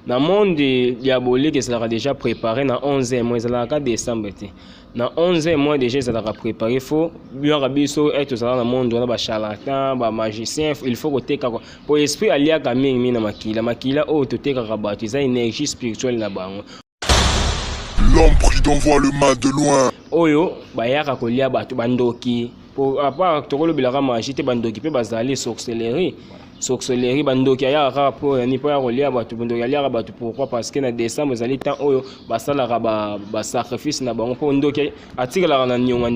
Na monde diabolique ezalaka déjà préparé na 11 mois, ezalaka décembre te. Na 11 mois déjà ezalaka préparé. Faut biaka biso e tozalaka na monde wana, bacharlatan, bamagicien, il faut koteka po esprit aliaka mingi na makila. Makila oyo totekaka bato eza énergie spirituelle na bango. L'homme prudent voit le mal de loin. Oyo bayaka kolia bato, bandoki, po à part tokolobelaka magie te, bandoki mpe bazali, sorcellerie. Sorcellerie, bandoki ayaka kaka mpo yani mpo ya kolia bato. Bandoki aliaka bato, pourquoi? Parce que na décembre ezali temps oyo basalaka basacrifice na bango, mpo ndoki atikalaka na nionga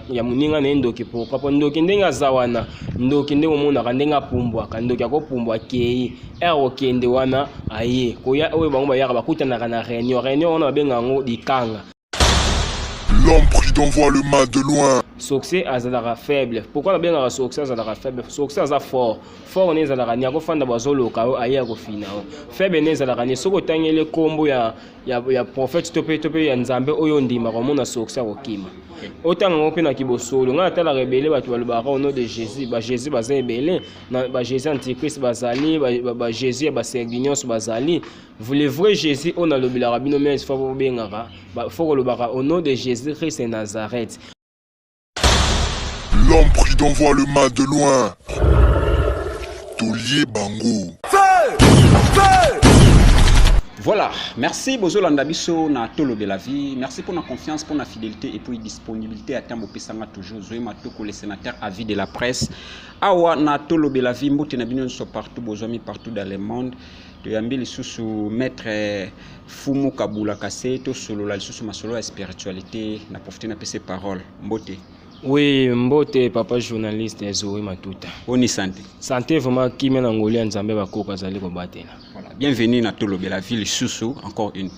ya moninga na ye ndoki. Pourquoi? Mpo ndoki ndenge aza wana, ndoki ndenge omonaka ndenge apumbwaka, ndoki akopumbwa akei ere kokende wana aye koya oyo bango bayaka bakutanaka na réunion. Réunion wana babengaka yango likanga. L'homme prudent voit le mal de loin. Succès azalaka faible. Pourquoi nabengaka succès azalaka faible? Succès aza fort. Fort ne ezalaka ni akofanda, bazoloka oyo aye akofina. Oyo faible ne ezalaka ni soki otangeli nkombo ya prophète to mpe ya Nzambe oyo ondimaka, omona succès akokima. Otanga yango mpe na kibosolo. Ngai natalaka ebele bato balobaka au nom de Jésus. Bajésus baza ebele, bajésus antichrist bazali, bajésus ya basergi nyonso bazali. Le vrai Jésus oyo nalobelaka bino, mais faut bobengaka, faut kolobaka au nom de Jésus Christ de Nazareth. L'homme prudent voit le mal de loin. Taulier Bango. Voilà, merci Bozolanda biso na Tolo de la vie. Merci pour la confiance, pour la fidélité et pour la disponibilité à Tambo Pesanga toujours. Zoé Matoko, le sénateur à vie de la presse. Awa na Tolo de la vie, mbote na bino so partout, bozwami partout dans le monde. Toyambi lisusu maître Fumu Kabula Kase, tosolola lisusu masolo ya spiritualité na profiter na pese parole. Mbote. Oui, mbote papa journaliste Zoé Matuta. Boni santé? Santé vraiment kimia na ngoli ya Nzambe, bakoko azali kobatela. Voilà, bienvenue na Tolo de la vie lisusu encore une.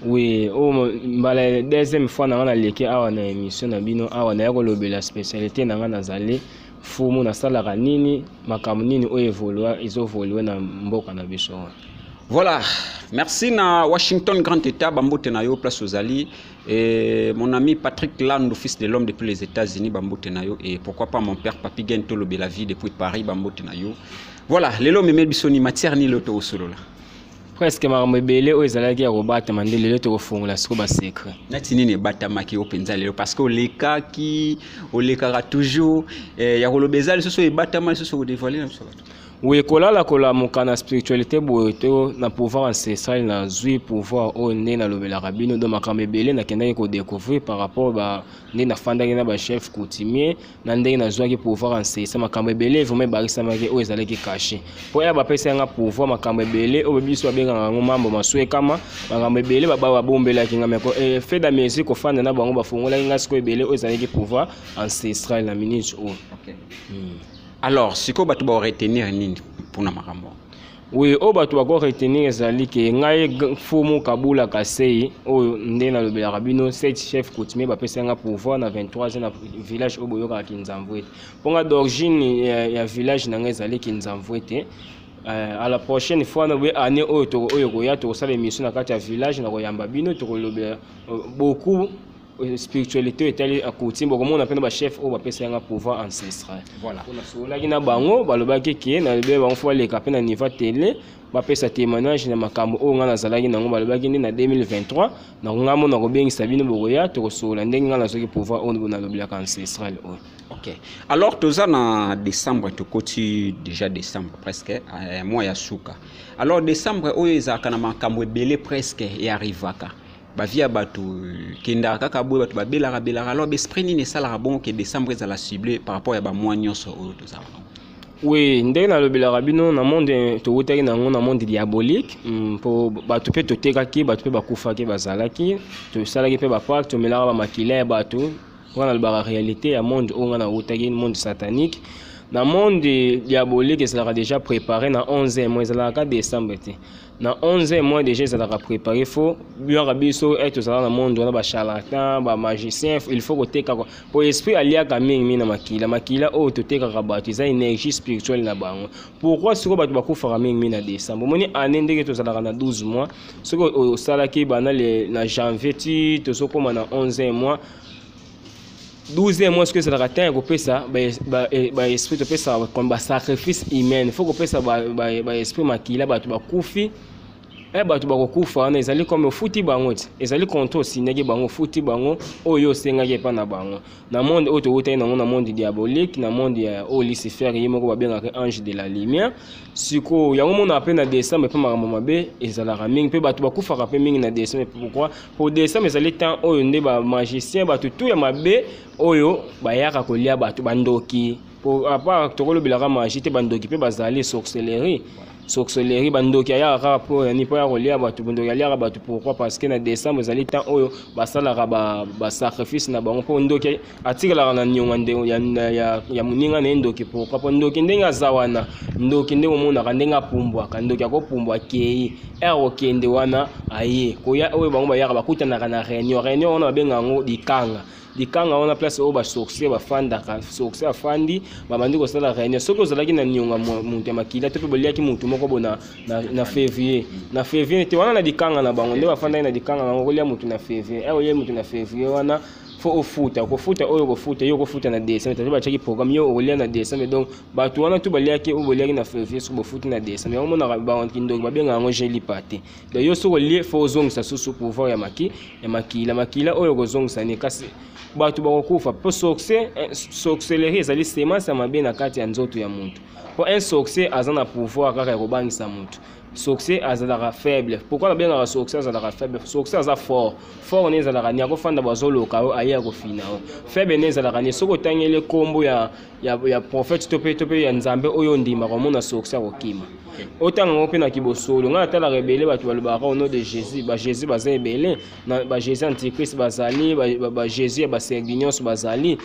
Oui, oyo mbala deuxième fois na nga naleki awa na émission na bino. Awa naya kolobela spécialité na nga. Nazali fumu, nasalaka nini, makambo nini oyo évolue, ezoévoluer na mboka na biso oyo. Voilà, merci na Washington Grand État, bambote na yo place ozali. Et mon ami Patrick Landou, fils de l'homme depuis les États-Unis, bambote na yo. Et pourquoi pas mon père Papi Gen Tolo la vie depuis Paris, bambote na yo. Voilà, lelo meme biso ni matière ni loto osolola. Presque makambo ebele oyo ezalaki ya kobatama nde lelo tokofongola siko basecret. Nati nini ebatamaki yo mpenza lelo? Parce que olekaki, olekaka toujours ya koloba, eza lisusu ebatama lisusu kodévoiler na biso bato? Oui, kolala kolamuka na spiritualité boye to na pouvoir ancestral, nazwi pouvoir oyo nde nalobelaka bino. Donc makambo ebele nakendaki kodécouvrir par rapport ba nde nafandaki na bachef coutumier, na ndenge nazwaki pouvoir ancestral, makambo ebele vraiment ebakisamaki oyo ezalaki caché. Mpo ya bapesa yanga pouvoir, makambo ebele oyo biso babengaka yango mambo maswekama, makambo ebele babombelaki nga, mais fait da mesure kofanda na bango, bafungolaki nga sikoyo ebele oyo ezalaki pouvoir ancestral na minute oyo. Alors sikoyo bato baoretenir nini mpona makambo? Oui, oyo bato bakoretenir ezali ke ngai Fumu Kabula Kasei oyo nde nalobelaka bino, sept chef coutumier bapesi nga pouvoir na 23 ans na village oyo boyokaka Kinzamvu ete, mpo nga d'origine ya village na ngai ezali Kinzamvu ete. À la prochaine fois na boye année oyo oyo koya, tokosala émission na kati ya village na koyamba bino, tokolobela beaucoup spiritualité oyo etali coutume. Bokomona mpe na bachef oyo bapesa yanga pouvoir ancestral. Nasololaki na bango, balobaki ke nalobi bango faut baleka mpe na niveau ya télé, bapesa témoignage na makambo oyo ngai nazalaki nango. Balobaki nde na 2023 na ngai mo nakobengisa bino, bokoya, tokosolola ndenge ngai nazwaki pouvoir oyo nalobelaka ancestral oyo. Ok, alors toza na décembre, tokoti déjà décembre presque, mois ya suka. Alors décembre oyo ezalaka na makambo ebele, presque earrivaka bavie ya bato kendaka kaka boye, bato babelaka belaka. Alors baesprit nini esalaka bongo ke décembre ezala ciblé par rapport ya bamois nyonso oyo tozalaka nango? Oui, ndenge nalobelaka bino, na monde towutaki nango, na monde diabolique, mpo bato mpe totekaki bato mpe bakufaki, bazalaki tosalaki mpe bapacte, tomelaka bamakila ya bato. Wana nalobaka réalité ya monde oyo ngai nawutaki, monde satanique. Na monde diabolique ezalaka déjà préparé na 11 mois, ezalaka décembre te. Na 11 mois déjà ezalaka préparé. Faut biaka biso e tozalaka na monde wana, bacharlatan, bamagicien, il faut koteka po esprit aliaka mingi na makila. Makila oyo totekaka bato eza énergie spirituelle na bango. Pourquoi sikoyo bato bakufaka mingi na décembre? Omoni année ndenge tozalaka na 12 mois, soki osalaki bana na janvier ti tozokóma na 11 mois, 12 mois soki ezalaka temps ya kopesa baesprit, topesaka comme basacrifice humaine. Faut kopesa baesprit makila, bato bakufi. E bato bakokufa wana ezali comme ofuti bango ti, ezali contrat osignaki bango, ofuti bango oyo osengaki epa na bango. Na monde oyo towutaki nango, na monde diabolique, na monde ya oyo Lucifer ye moko babengaka ange de la lumière. Sikoyo yango monaka mpe na décembre mpe makambo mabe ezalaka mingi, mpe bato bakufaka mpe mingi na décembre. Pourquoi? Po décembre ezali temps oyo nde bamagicien, bato tu ya mabe oyo bayaka kolia bato, bandoki. Po à part tokolobelaka magie te, bandoki mpe bazali, sorcellerie. Sorcellerie, bandoki ayaka kaka mpo yani mpo ya kolia bato. Bandoki aliaka bato, pourquoi? Parce que na décembre ezali temps oyo basalaka basacrifice na bango, mpo ndoki atikalaka na nionga ya moninga na ye ndoki. Pourquoi? Mpo ndoki ndenge aza wana, ndoki ndenge omonaka ndenge apumbwaka, ndoki akopumbwa akei ere kokende wana, aye koya oyo bango bayaka, bakutanaka na réunion. Réunion wana babengaka yango likanga. Likanga wana, place oyo basorcier bafandaka. Sorcier afandi, babandi kosala réunion. Soki ozalaki na nionga moto ya makila to mpe boliaki motu moko bo na février, na février te wana, na likanga na bango nde bafandaki na likanga na bango, kolia motu na février, ere olia motu na février wana, fo ofuta, kofuta oyo kofuta yo kofuta na décembre. Tata batiaki programme, yo okolia na décembre. Donc bato wana tu baliaki oyo boliaki na février, soki bofuti na décembre, yango monaka bandoki babengaka yango gelipa te. Donc yo soki olie, fo ozongisa susu pouvoir ya maki ya makila, makila oyo kozongisa ni, kasi bato bakokufa. Mpo sorcellerie ezali semence ya mabe na kati ya nzoto ya motu. Mpo un sorcier aza na pouvoir kaka ya kobangisa motu. Sorcier azalaka faible. Pourquoi nabengaka sorcier azalaka faible? Sorcier aza fort. Fort ne ezalaka ni akofanda, bazoloka oyo aye akofina. Oyo faible ne ezalaka ni soki otangeli nkombo ya prophète to mpe ya Nzambe oyo ondimaka, omona sorcier akokima. Otanga yango mpe na kibosolo. Ngai natalaka ebele bato balobaka au nom de Jésus. Bajésus baza ebele, bajésus antichrist bazali, bajésus ya basergi nyonso bazali.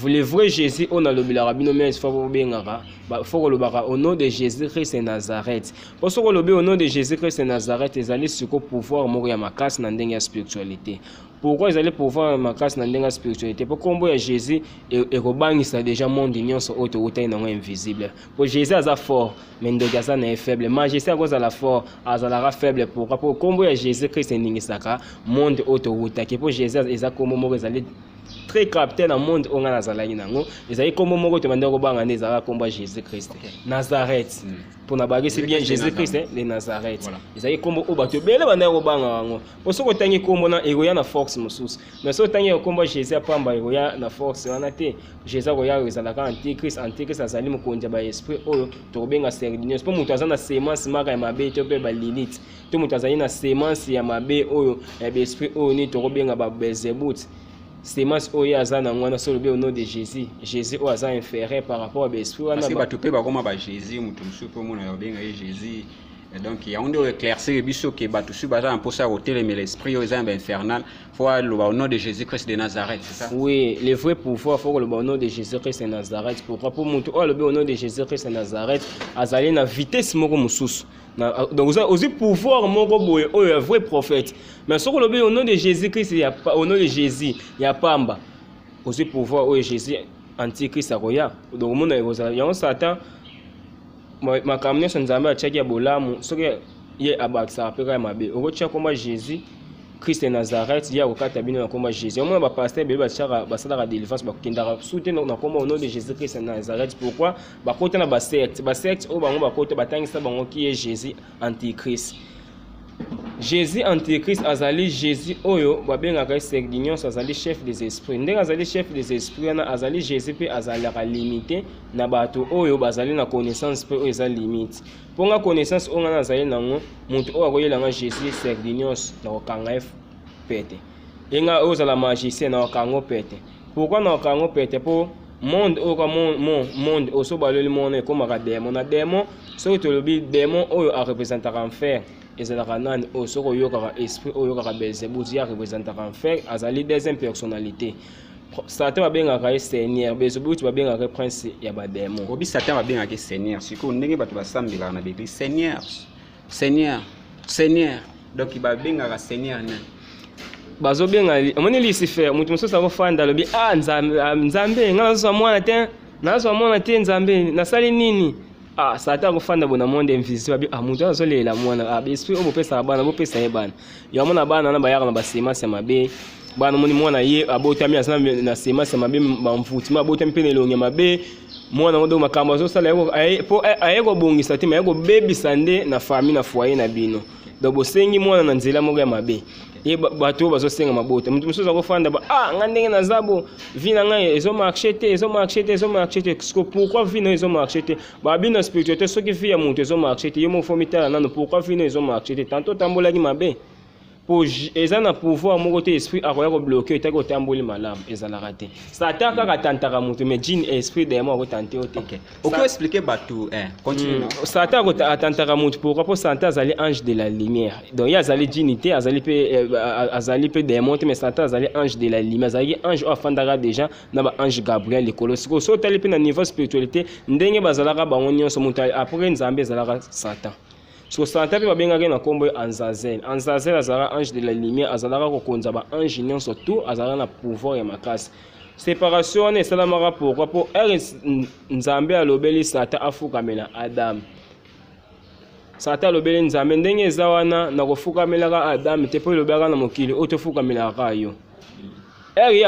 Le vrai Jésus oyo nalobelaka bino, mais fo bobengaka, fo kolobaka au nom de Jésus Christ de Nazareth. Mpo soki olobi au nom de Jésus Christ de Nazareth, ezali siko pouvoir moko ya makasi na ndenge ya spiritualité. Pourquoi ezali pouvoir ya makasi na ndenge ya spiritualité? Mpo nkombo ya Jésus ekobangisa déjà monde nyonso oyo towutaki nango invisible. Mpo Jésus aza fort, mais ndoki aza na ye faible. Magicien akozala fort, azalaka faible. Pourquoi? Mpo nkombo ya Jésus Christ eningisaka monde oyo towutaki. Mpo Jésus eza nkombo moko ezali très capté na monde oyo ngai nazalaki nango. Ezali nkombo moko tobandaki kobanga nde ezalaka nkombo ya Jésus Christ Nazareth. Mpona bakisi bien Jésus Christ de Nazareth ezali nkombo oyo bato ebele bandaki kobanga yango. Po soki otangi nkombo na, ekoya na force mosusu. Mais soki otangi nkombo ya Jésus ya pamba, ekoya na force wana te. Jésus akoya, ezalaka antichrist. Antichrist azali mokonzi ya baesprit oyo tokobenga serginios. Mpo moto aza na semence maka ya mabe to mpe balilite to moto azali na semence ya mabe oyo ya baesprit oyo nini tokobenga babelzebut, semence oyo aza nango wana, so olobi au nom de Jésus, Jésus oyo aza inférieur par rapport à baesprit wana. Bato mpe bakoma bajésus, moto mosusu mpe omona babenga ye Jésus. Donc yango nde oéclaircir biso ke bato soki baza na mposa ya kotelemela esprit oyo eza na bainfernal, fo aloba au nom de Jésus Christ de Nazareth, c'est ça? Oui, le vrai pouvoir, fo koloba au nom de Jésus Christ de Nazareth. Pourquoi? Po moto oyo alobi au nom de Jésus Christ de Nazareth azali na vitesse moko mosusu. Donc ozwi pouvoir moko boye oyo ya vrai prophète. Mais soki olobi au nom de Jésus Christ ya, au nom de Jésus ya pamba, ozwi pouvoir oyo Jésus antichrist akoya. Donc omona ekozala yango Satan, makambo nyonso Nzambe atiaki ya bolamu, soki ye abakisaka mpe kaka ya mabe. Okotia komba Jésus Christ de Nazareth, ye akokata bino na komba Jésus. Omona bapasteur ebele batiaka, basalaka délivrance, bakendaka su te na komba au nom de Jésus Christ de Nazareth. Pourquoi? Bakota na basecte. Basecte oyo bango bakota, batangisa bango ki ye Jésus antichrist. Jésus antichrist azali Jésus oyo babengaka eseki nyonso, azali chef des esprits. Ndenge azali chef des esprits wana, azali Jésus mpe azalaka limité na bato oyo bazali na connaissance mpe oyo eza limite. Mpo nga connaissance oyo nga nazali nango, moto oyo akoyelanga Jésus serdi nyonso, na kokanga ye pete. Ye nga oyo ozala magicien, na kokanga pete. Pourquoi na kokanga pete? Mpo monde oyo ka monde oyo, so baloli mona ekomaka démon na démon. Soki tolobi démon oyo arepresentaka enfer, ezalaka nani? Oyo soki oyokaka esprit oyo oyokaka Belzebut, ye arepresentaka enfer, azali deuxième personnalité. Satan babengaka ye seigneur, Belzebut babengaka ye prince ya badémon. Obi Satan babengaka ye seigneur. Sikoyo ndenge bato basambelaka na baeglise, Seigneur, Seigneur, Seigneur, donc babengaka seigneur nani? Bazobenga, omoni Lucifer, moto mosusu akofanda, alobi: "Ah Nzambe, ah, Nzambe, ngai nazozwa mwana te, nazozwa mwana te, Nzambe, nasali nini?" Ah, Satan akofanda bo na monde invisible, abi: "Ah, moto azolela mwana. Ah, esprit oyo bopesaka bana, bopesa ye bana." Yango mona bana wana bayaka na basemence ya mabe. Bana, omoni mwana ye abotami aza na semence ya mabe, bamvutima, abotami mpe na elongi ya mabe mwana yango. Donc makambo azosala po aye kobongisa te, me aye kobebisa nde na famille, na foyer na bino. Donc bosengi mwana na nzela moko ya mabe. Ye bato oyo bazosenga mabota, moto mosusu akofanda ba ah, ngai ndenge naza bo, vie na ngai ezomarche te, ezomarche te, ezomarche te. Siko pourquoi vie na yo ezomarche te? Babi na spiritualité, soki vie ya moto ezomarche te, yo moko fo mitala nano pourquoi vie na yo ezomarche te. Tanto otambolaki mabe, po eza na pouvoir moko te esprit akoya kobloke etaki otamboli malamu, ezalaka te. Satan kaka atantaka moto, mais jin, esprit, démon akotante yo te. Ok, okoki expliquer bato, continue. Satan atantaka moto pourquoi? Mpo Satan azali ange de la lumière. Donc ye azali jini te, azali mpe azali mpe démon te, mais Satan azali ange de la lumière, azalaki ange oyo afandaka déjà na baange Gabriel likolo. Sikoyo so otali mpe na niveau spiritualité, ndenge bazalaka bango nyonso, moto après Nzambe ezalaka Satan. So Satan mpe babengaki ye na nkombo ye Anzazel. Anzazel azalaka ange de la lumière, azalaka kokonza baange nyonso tout, azalaka na pouvoir ya makasi. Séparation wana esalamaka pourquoi? Mpo ere Nzambe alobeli Satan afukamela Adam, Satan alobeli Nzambe ndenge eza wana, na kofukamelaka Adam te, mpo elobelaka na mokili oyo tofukamelaka kaka yo. Ere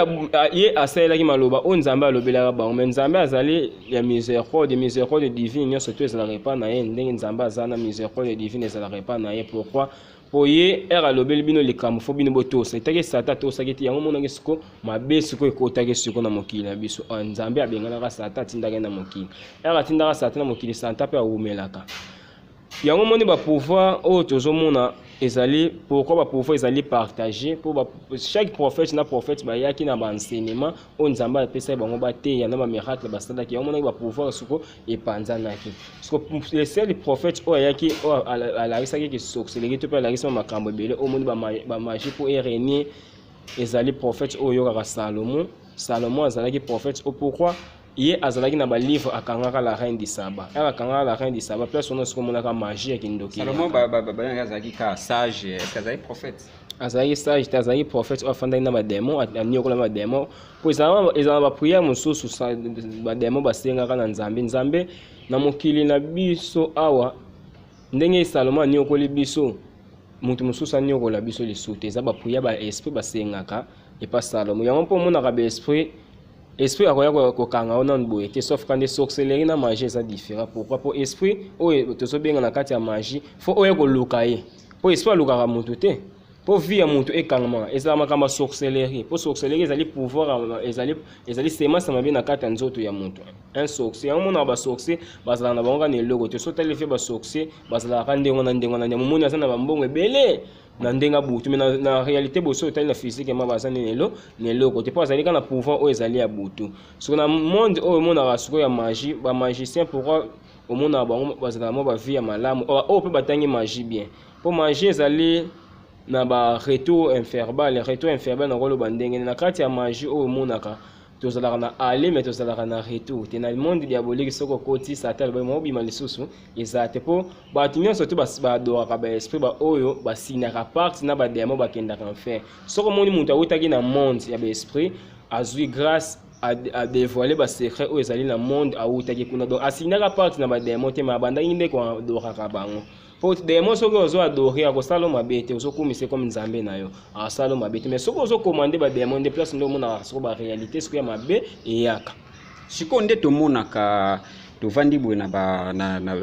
ye asalelaki maloba oyo Nzambe alobelaka bango, mais Nzambe azali ya miséricorde, miséricorde divine nyonso to ezalaka epa na ye. Ndenge Nzambe aza na miséricorde divine, ezalaka epa na ye. Pourquoi? Po ye ere alobeli bino likambo, fo bino botosa. Etaki Satan atosaki te, yango omonaki siko mabe siko ekotaki siko na mokili na biso. Nzambe abenganaka Satan, atindaki ye na mokili. Ere atindaka Satan na mokili, Satan mpe awumelaka. Yango omoni bapouvoir oyo tozomona ezali pourquoi bapouvoir ezali partage, mpo chaque prophète na prophète bayaki na baenseignement oyo Nzambe apesaki bango, bateya na bamiracle basalaki. Yango omonaki bapouvoir siko epanzanaki. Siko le seul prophète oyo ayaki, oyo alakisaki kisorcellerie to mpe alakisi makambo ebele oyo omoni bamagie mpo erenie, ezali prophète oyo oyokaka Salomo. Salomo azalaki prophète oyo pourquoi ye azalaki na balivre akangaka la reine du Saba. Ere akangaka la reine du Saba, place wana soki omonaka magie ya kindoki. Salomo eyaka. Balingaki azalaki kaka sage, est-ce que azalaki prophète? Azalaki sage te, azalaki prophète oyo afandaki na badémon, aniokola na badémon, po ezala na baprière mosusu badémon basengaka na Nzambe. Nzambe na mokili na biso awa, ndenge Salomo aniokoli biso, moto mosusu aniokola biso lisusu te. Eza baprière baesprit basengaka epa Salomo. Yango mpo omonaka baesprit, esprit akoya kokanga yo nanu boye te, sauf quand sorcellerie na magie eza différent. Pourquoi? Po esprit oyo tozobenga na kati ya magie, fo oyo koluka ye, po esprit alukaka motu te. Po vie ya motu ekangama, ezala makambo ya sorcellerie, po sorcellerie ezali pouvoir ezali semence ya mabe na kati ya nzoto ya motu. Un sorcier, yango omonaka basorcier bazalaka na bango kaka na eloko te. So otali fe, basorcier bazalaka ndenge wana, ndenge wana, ndenge momoni aza na bambongo ebele na ndenge ya butu, mais na réalité boso otali na physique ma baza nini elo na eloko te, mpo azali kaka na pouvoir oyo ezali ya butu. Siko na monde oyo omonaka sikoyo ya magie, bamagicien, pourquoi omonaka bango bazalaka mwa bavie ya malamu, oyo mpe batangi magie bien? Mpo magie ezali na ba retour infernal. Retour infernal, nakoloba ndenge nini? Na kati ya magie oyo omonaka, tozalaka na aller, mais tozalaka na retour te. Na monde diabolique, soki okoti, Satan alobi mobima lisusu eza te, mpo bato nyonso te baadoraka baesprit baoyo basinaka pacte na badémon bakendaka enfer. Soki omoni moto awutaki na monde ya baesprit, azwi grâce, adévoile basecret oyo ezali na monde awutaki kuna, donc asignaka pacte na badémon te, mais abandaki nde koadoraka bango. Po démon, soki ozo adore, akosala yo mabe te. Ozokumisa comme Nzambe na yo, akosala yo mabe te. Mais soki ozokomande badémon, nde place nde omonaka soko baréalité sikoyo ya mabe eyaka. Sikoyo nde tomonaka tovandi boye na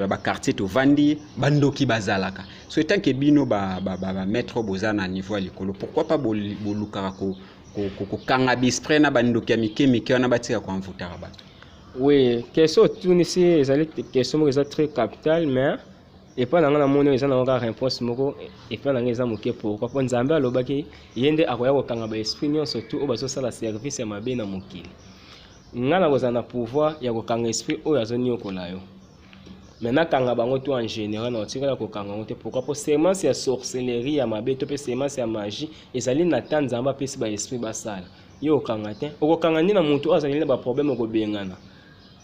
baquartier, tovandi, bandoki bazalaka. So en tant que bino bamaître ba boza na niveau ya likolo, pourquoi pas bolukaka kokanga baesprit na bandoki ya mike mike wana, batika koenvoûtaka bato? Oui, question otunisi ezali question moko eza très capital, mais epai na ngai namoni oyo eza nango kaka réponse moko epai na ngai eza moke. Pourquoi? Mpo Nzambe alobaki ye nde akoya kokanga baesprit nyonso tu oyo bazosala service ya mabe na mokili. Ngai nakozala na pouvoir ya kokanga esprit oyo azoniokola yo, mais nakanga bango to en général na otikala kokanga yango te. Pourquoi? Mpo semence ya sorcellerie ya mabe to mpe semence ya magie ezali na ta Nzambe apesi baesprit basala. Ye okanga te, okokanga nde na motu oyo azali na baproblème, okobengana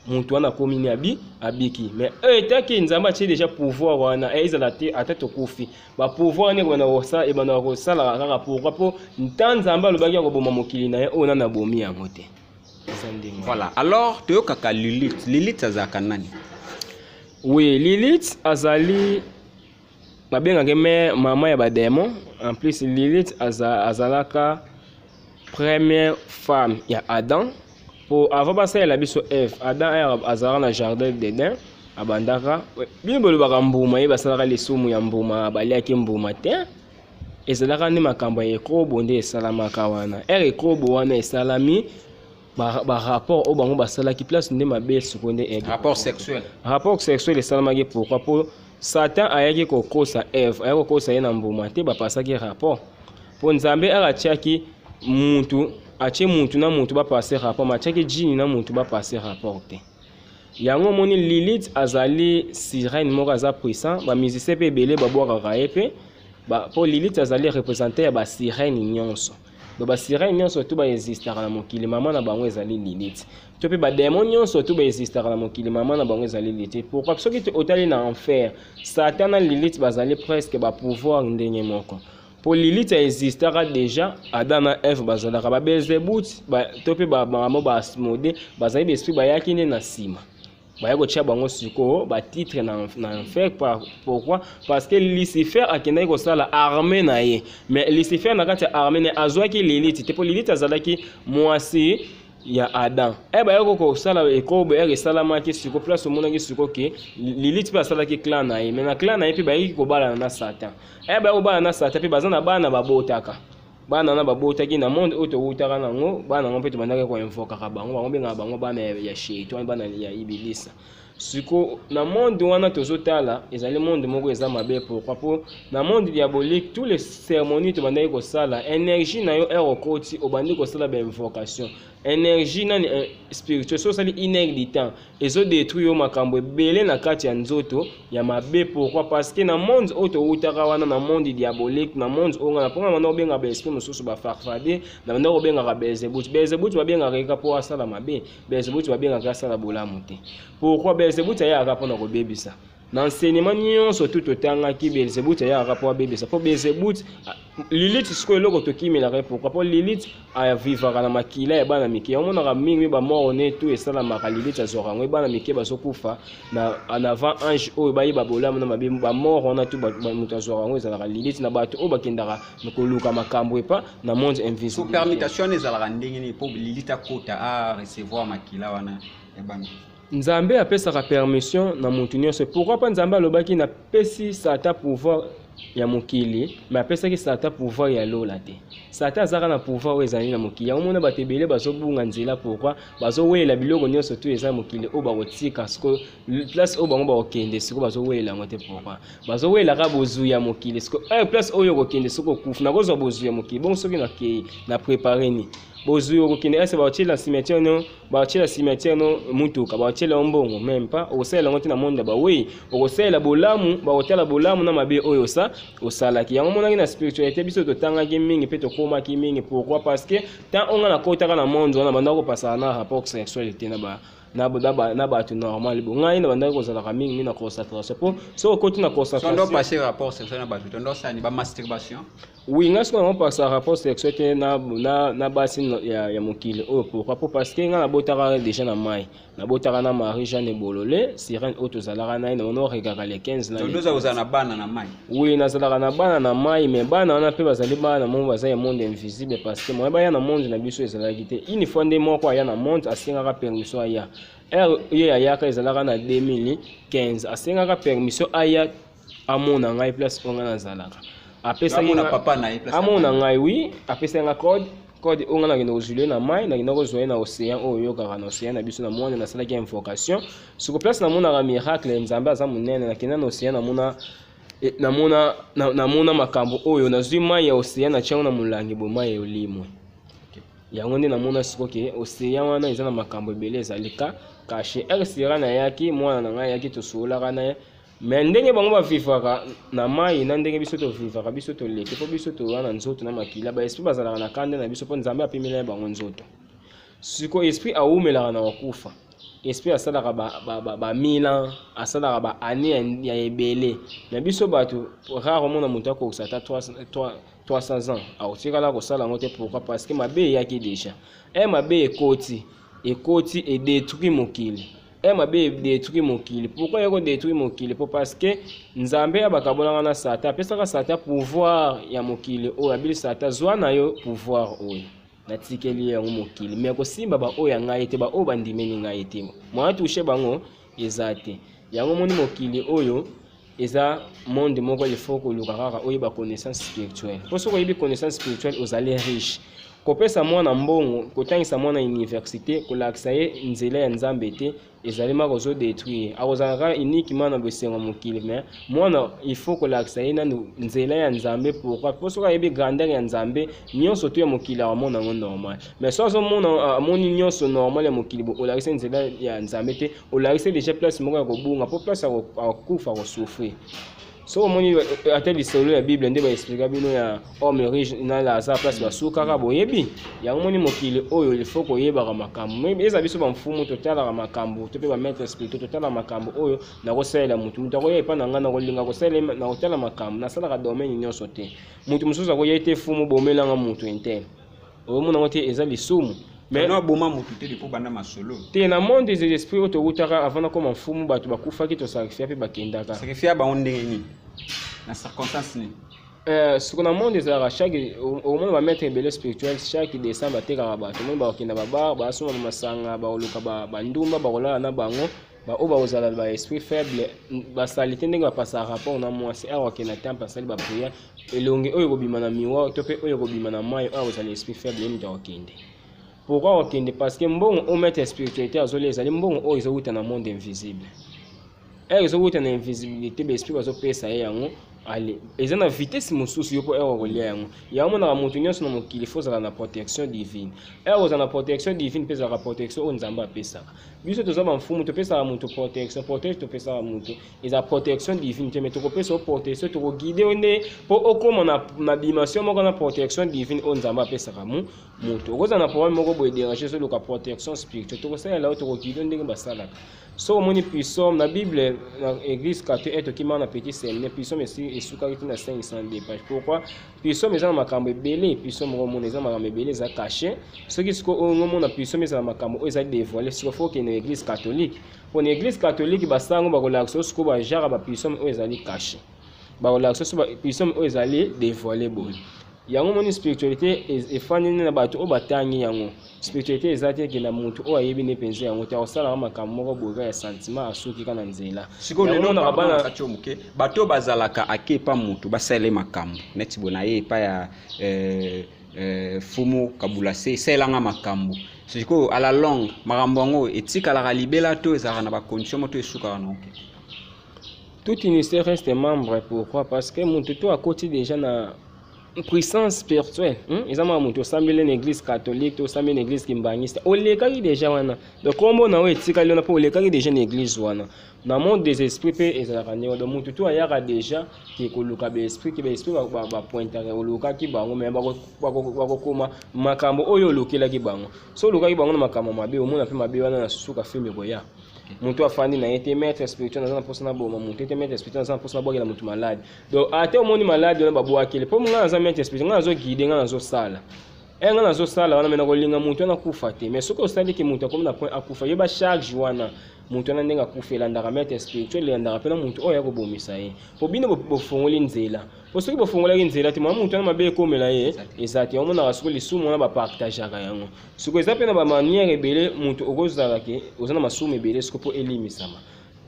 motu wana, akomi ni abi abiki. Mais oyo etaki Nzambe atie déjà pouvoir wana, ezala te ata tokufi, bapouvoir wana ebanda kosalaka kaka. Pourquoi? Mpo ntan Nzambe alobaki ya koboma mokili na ye oyo, nani abomi yango te. Eza ndenge. Voilà, alors toyokaka Lilith. Lilith azalaka nani? Oui, Lilith azali, babengaka me mama ya badémon. En plus, Lilith azalaka première femme ya Adam. Po avant basalela biso Eve, Adam azalaka na jardin d'Eden. Abandaka bino bolobaka mbuma, ye basalaka lisumu ya mbuma, baliaki mbuma te. Ezalaka nde makambo ya ekobo nde esalamaka wana. Ere ekobo wana esalami, ba rapport oyo bango basalaki, place nde mabe sikoyo nde eyaki. Rapport sexuel. Rapport sexuel esalamaki. Pourquoi? Mpo Satan ayaki kokosa Eve, ayaki kokosa ye na mbuma te. Bapasaki rapport mpo Nzambe aka atiaki mutu, atie mutu na mutu bapase rapport, ma atiaki jini na mutu bapase rapport te. Yango omoni Lilith azali sirène moko aza puissant. Bamusicien mpe ebele babwakaka ye mpe mpo Lilith azali représente ya basirène nyonso. Donc basirène nyonso tu baexistaka na mokili, mama na bango ezali Lilith. To mpe badémon nyonso tu baexistaka na mokili, mama na bango ezali Lilith. Pourquoi? Soki otali na enfer, Satan na Lilith bazali presque bapouvoir ndenge moko, mpo Lilith aexistaka déjà Adam na Eve bazalaka. Babelzebut to mpe bango baAsmodée bazali baesprit bayaki nde na nsima, baya kotia bango sikoyo batitre na enfer. Pourquoi? Parce que Lucifer akendaki kosala armée na ye, mais Lucifer na kati ya armée na ye azwaki Lilith te, mpo Lilith azalaki mwasi ya Adam. E bayaki kosala ekobo, ere esalamaki siko place omonaki siko ke Lilith mpe asalaki clan na ye, mais na clan na ye mpe bayaki kobalana na Satan. E bayaki kobalana na Satan mpe baza na bana, babotaka bana wana, babotaki na monde oyo towutaka nango. Bana yango mpe tobandaki koinvokaka bango, bango bengaka bango bana ya Sheitani, bana ya Ibilisa. Siko na monde wana tozotala, ezali monde moko eza mabe. Pourquoi? Mpo na monde diabolique, tous les cérémonies tobandaki kosala, énergie na yo ere okoti, obandi kosala bainvocation, énergie nani spirituel, so osali une heure du temps, ezodétruire yo makambo ebele na kati ya nzoto ya mabe. Pourquoi? Parce que na monde oyo towutaka wana, na monde diabolique, na monde oyo ngana mponga banda kobengaka baesprit mosusu, bafarfadets, na banda kobengaka Belzebut. Belzebut babengaka eka mpo asala mabe, Belzebut babengaka asala bolamu te. Pourquoi? Belzebut ayaka mpona kobebisa. Na enseignement nyonso tu totangaki, Belzebut ayaka mpo abebisa, mpo Belzebut, Lilith sikoyo eloko tokimelaka ye. Pourquoi? Mpo Lilith avivaka na makila ya bana mike. Omonaka mingi bamort ne tu esalamaka, Lilith azwaka yango. Bana mike bazokufa na en avant ange oyo bayeba bolamu na mabe, bamort wana tu moto azwaka yango ezalaka Lilith, na bato oyo bakendaka koluka makambo epa na monde invisible. So permutation wana ezalaka ndenge nini mpo Lilith akota a recevoir makila wana ya bana? Nzambe apesaka permission na motu nyonso. Pourquoi? Mpo Nzambe alobaki: "Napesi Satan pouvoir ya mokili", mais apesaki Satan pouvoir ya lola te. Satan azaka na pouvoir oyo ezali na mokili. Yango mona bato ebele bazobunga nzela. Pourquoi? Bazowelela biloko nyonso tu eza mokili oyo, bakotika sikoyo place oyo bango bakokende sikoyo, bazowelela yango te. Pourquoi? Bazowelaka bozwi ya mokili. Sikoyo place oyo okokende soki okufi, nakozwa bozwi ya mokili bongo soki nakei na prépare ni bozwi, okokende ese bakotiela cimetière no, bakotiela cimetière no mutuka, bakotiela yo mbongo, même pas okosalela yango te. Na monde ya bawei okosalela bolamu, bakotala bolamu na mabe oyo osa osalaki. Yango monaki na spiritualité biso totangaki mingi mpe tokomaki mingi. Pourquoi? Parce que tant onga nakotaka na monde wana, banda kopasaka na rapport sexuel te na bato normal. Bo ngai na bandaki kozalaka mingi mingi na concentration, mpo soki okoti na concentration Passer rapport sexuel na bato, tondo osani ba masturbation? Oui, ngai soki nango pasa rapport sexuel te na basi ya mokili oyo. Pourquoi? Po parce que ngai nabotaka déjà na mai, nabotaka na Marie Jeanne Bolole, sirène oyo tozalaka na ye na wana orekaka le 15 na Tondo ozala na bana na mai? Oui, nazalaka na bana na mai, mais bana wana mpe bazali bana moko baza ya monde invisible, parce que moye baya na monde na biso ezalaki te. Une fois nde moko aya na monde, asengaka permission aya. Ere ye ayaka ezalaka na 2015. Asengaka permission aya amona ngai place oyo ngai nazalaka. Apesaki papa na ye? Amona ngai, oui. Apesaki nga code, code oyo ngai nakende kozwila ye na mai, nakende kozwa ye na océan oyo oyokaka, na océan na biso na mwana. Nasalaki invocation siko place namonaka miracle, Nzambe aza monene. Nakenda na océan, namona makambo oyo. Nazwi mai ya océan, natia yango na molangi boye, mai ya olimwe. Yango nde namona siko ke océan wana eza na makambo ebele ezali ka caché. Ere sira nayaki, mwana na ngai ayaki, tosololaka na ye. Mais ndenge bango bavivaka na mai na ndenge biso tovivaka, biso toleki, mpo biso toza na nzoto na makila. Baesprit bazalaka na kanda na biso, mpo Nzambe apimela ye bango nzoto. Siko esprit awumelaka na kokufa. Esprit asalaka ba 1000 ans, asalaka ba année ya ebele. Na biso bato, rare omona moto akokisa ata 300 ans, akotikala kosala yango te. Pourquoi? Parce que mabe eyaki déjà. E mabe ekoti, ekoti, edétruit mokili. E mabe edétruit mokili. Pourquoi ye kodétruire mokili? Po parce que Nzambe abakabolanga na Satan, apesaka Satan pouvoir ya mokili oyo. Abili Satan: "Zwa na yo pouvoir oyo, natikeli yango mokili, mais kosimba baoyo ya ngai te, baoyo bandimeli ngai te, moyen touche bango eza te." Yango omoni mokili oyo eza monde moko, il faut koluka kaka oyeba connaissance spirituelle, mpo soki oyebi connaissance spirituelle, ozali riche. Kopesa mwana mbongo, kotangisa mwana université, kolakisa ye nzela ya Nzambe te, ezali maka ozodétruire. Akozala kaka uniquement na bosengo mokili. Mais mwana, il faut kolakisa ye nanu nzela ya Nzambe. Pourquoi? Mpo soki ayebi grandeur ya Nzambe, nyonso to ya mokili akomona yango normal. Mais so azomona, amoni nyonso normal ya mokili, olakisa nzela ya Nzambe te, olakisa déjà place moko ya kobunga, mpo place akufa, akosouffrir. So omoni ata lisolo ya Bible nde baexplika bino ya homme riche na Lazare, place basukaka, boyebi yango. Moni mokili oyo, il faut koyebaka makambo. Eza biso bamfumu totalaka makambo, to mpe bamaître spirituel totalaka makambo oyo nakosalela motu. Moto akoya epa na ngai, nakolinga kosalela, nakotala makambo. Nasalaka domaine nyonso te. Motu mosusu akoya ete: "Fumu, bomelanga motu intel." Omona yango te, eza lisumu. Mais aboma motu te depuis banda masolo. Te, na monde des esprits oyo towutaka avant nakoma mfumu, bato bakufaki, tosakrifia mpe bakendaka. Sakrifia bango ndenge nini, na circonstance nini? Siko na monde ezalaka chaque, omona bamaître ebele spirituel, chaque décembre batekaka bato. Omoni bakokenda babar, basomba masanga, bakoluka bandumba, bakolala na bango. Baoyo bakozala baesprit faible, basali te ndenge bapasaka rapport na mwasi. Awa akende na temple, asali baprière, elongi oyo ekobima na miroir to mpe oyo ekobima na mai, oyo akozala esprit faible, ye moto akokende. Pourquoi akokende? Parce que mbongo oyo maître spiritualité azolia ezali mbongo oyo ezowuta na monde invisible. Ere ezowuta na invisibilité, baesprit bazopesa ye yango. Ale eza na vitesse mosusu yo mpo ere kolia yango. Yango monaka moto nyonso na mokili fo ozala na protection divine. Ere kozala na protection divine mpe ezalaka protection oyo Nzambe apesaka biso. Toza bamfumu, topesaka moto protection. Protection topesaka moto eza protection divine te, mais tokopesa yo protection, tokoguide yo nde mpo okóma na dimension moko na protection divine oyo Nzambe apesaka mu moto. Okozala na problème moko boye, déranger, ozoluka protection spirituelle, tokosalela yo, tokoguide yo ndenge basalaka. Soki omoni psaume na Bible na église catholique, tokima na petit séminaire, psaume esukaki te na 502 page. Pourquoi? Psaume eza na makambo ebele. Psaume okomona eza na makambo ebele, eza caché. Soki sikoyo oyo omona psaume eza na makambo oyo eza dévoilé, sikoyo fo okende na église catholique, mpo na église catholique basango bakolakisa yo sikoyo bajare bapsaume oyo ezali caché, bakolakisa so psaume oyo ezali dévoilé boye. Yango moni spiritualité efandi na bato oyo batangi yango. Spiritualité eza te ekenda motu oyo ayebi nde mpenza yango te, akosalaka makambo moko boye kaka ya sentiment, asuki kaka na nzela. Sikoyo lelo bana kati moke, bato oyo bazalaka ake epa motu, basalele makambo neti boye na ye epa ya fumu Kabula se esalelanga makambo, sikoyo à la longue makambo yango etikalaka libela to ezalaka na bacondition mo to esukaka na oke? Tout initié reste membre. Pourquoi? Parce que motu to akoti déjà na puissance spirituelle, Eza maka moto osambeli na église catholique to osambeli na église kimbangiste, olekaki déjà wana. Donc kombo na oyo etikali wana mpo olekaki déjà na église wana. Na monde des esprits mpe ezalaka ndenge. Donc motu to ayaka déjà ke koluka baesprit, ke baesprit bapointaka olukaki bango, mais bakokoma makambo oyo olukelaki bango. So olukaki bango na makambo mabe, omona mpe mabe wana na suka filme ekoya. Moto afandi na ye te: "Maître spirituel, naza na mposa naboma moto ete. Maître spirituel, naza na mposa nabwakela moto maladi." Donc ate omoni maladi wana babwakele, mpo ngai naza maître spirituel, ngai nazoguide, ngai nazosala e ngai nazosala wana, me nakolinga moto wana akufa te. Mais soki osaliki moto akomi na point akufa, yeba charge wana moto wana ndenge akufa elandaka maître spirituel, elandaka mpe na moto oyo akobomisa ye, po bino bofongoli nzela. Po soki bofongolaki nzela te, mwa moto wana mabe ekomela ye eza te. Omonaka soki lisumu wana bapartageaka yango. Soki eza mpe na bamanière ebele, moto okozala ke oza na masumu ebele, soki mpo elimisama,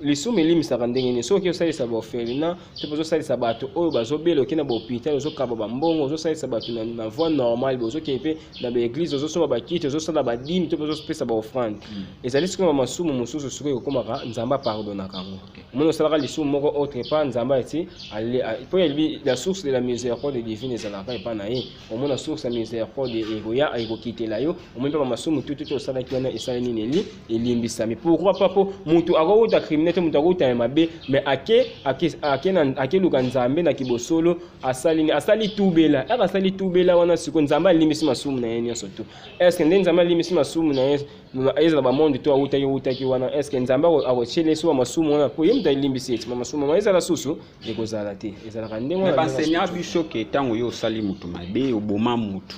lisumu elimisaka ndenge nini? Soki osalisa baorphelinat to mpe ozosalisa bato oyo bazobela, okei na bahôpital, ozokaba bambongo, ozosalisa bato na voie normale, ozokende mpe na baeglise, ozosomba bakiti, ozosala badîme to mpe ozopesa baoffrande, ezali sikoyo bamasumu mosusu sikoyo ekokomaka, Nzambe apardonaka yango. Omoni osalaka lisumu moko autre part, Nzambe ati mpo yebi la source de la miséricorde divine ezalaka epa na ye. Omona source ya miséricorde ekoya, ekokitela yo. Omoni mpe bamasumu tutu to osalaki wana esali nini? Eli elimbisami. Pourquoi pas? Po motu akowuta criminel te, moto akowuta ya mabe, mais akeluka Nzambe na kibosolo, asali nini? Asali tubela. Aka asali tubela wana, sikoyo Nzambe alimbisi masumu na ye nyonso tu. Est-ce nde Nzambe alimbisi masumu na ye, ezala bamonde to awutaki awutaki wana, est-ce Nzambe akotiela so bamasumu wana po ye moto alimbisi eti bamasumu wana ezala susu? Ekozala te, ezalaka ndenge wana. Baenseignant biso ke ntango yo osali motu mabe, oboma motu,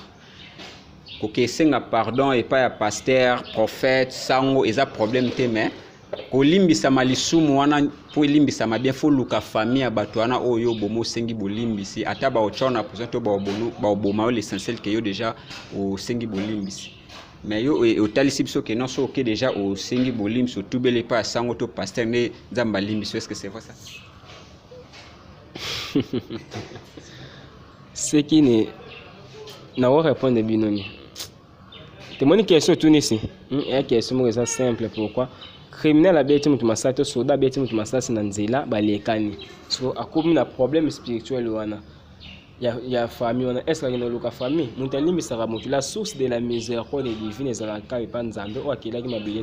koke esenga pardon epai ya pasteur, prophète, sango, eza problème te. Mais kolimbisama lisumu wana, mpo elimbisama bien, fo luka famille ya bato wana oyo oboma, osengi bolimbisi. Ata baotya na prison to baoboma yo, l'essentiel ke yo déjà osengi bolimbisi. Mais yo otalisi biso ke non, so oke déjà osengi bolimbisi, otubeli epai ya sango to pasteur, nde Nzambe alimbisi. Est ce que c'est vrai, ça? Seki ne nakorépondre bino ni temoni question otunisi eya question moko eza simple. Pourquoi criminel abeti moto masasi to soda abeti moto masasi na nzela, balekani, so akomi na problème spirituel wana ya famille wana, est ce que akende koluka famille? Moto alimbisaka moto, la source de la miséricorde divine ezalaka kaka epa Nzambe oyo akelaki mabele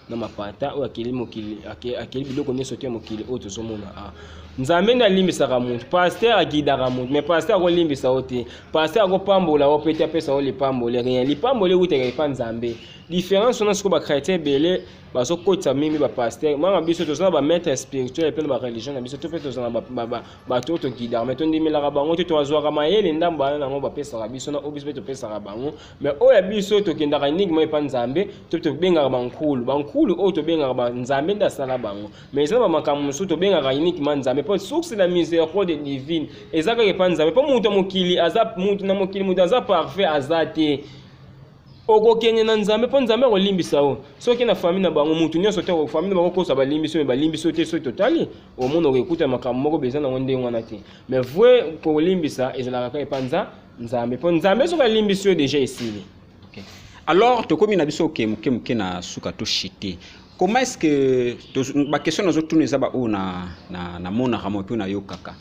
na mapata, oyo akeli mokili, akeli biloko nyonso te ya mokili oyo tozomona. A Nzambe nde alimbisaka moto. Pasteur aguidaka moto, mais pasteur akolimbisa yo te, pasteur akopambola yo mpe te, apesa yo lipamboli, rien. Lipamboli ewutaka epa Nzambe. Différence wana sikoyo, bachrétien ebele bazokotisa mingi bapasteur. Manga biso toza na bamaître spirituel mpe na bareligion na biso to mpe toza na bato oyo toguidaka, mais tondimelaka bango te. Tozwaka mayele ndambo wana nango bapesaka biso na oyo biso mpe topesaka bango, mais oyo ya biso tokendaka uniquement epa Nzambe to tobengaka bankulu. Bankulu oyo tobengaka banzambe nde asala bango, mais eza na bamakambo mosusu tobengaka uniquement Nzambe, mpo source la miséricorde divine eza kaka epa Nzambe. Mpo moto ya mokili aza moto na mokili, moto aza parfait aza te. Okokende na Nzambe mpo Nzambe akolimbisa yo. Soki na famille na bango, mutu nyonso te famille na bango kosa balimbisi oyo balimbisi yo te. Soki totali, omona okekuta makambo moko beza nango ndenge wana te. Mais vrai kolimbisa ezalaka kaka epa Nzambe, mpo Nzambe soki alimbisi yo, déjà esili. Okay. Alors tokomi na biso oke moke moke na suka to chite. Comment est ce que baquestion nazotuna eza baoyo namonaka mo mpe nayokaka?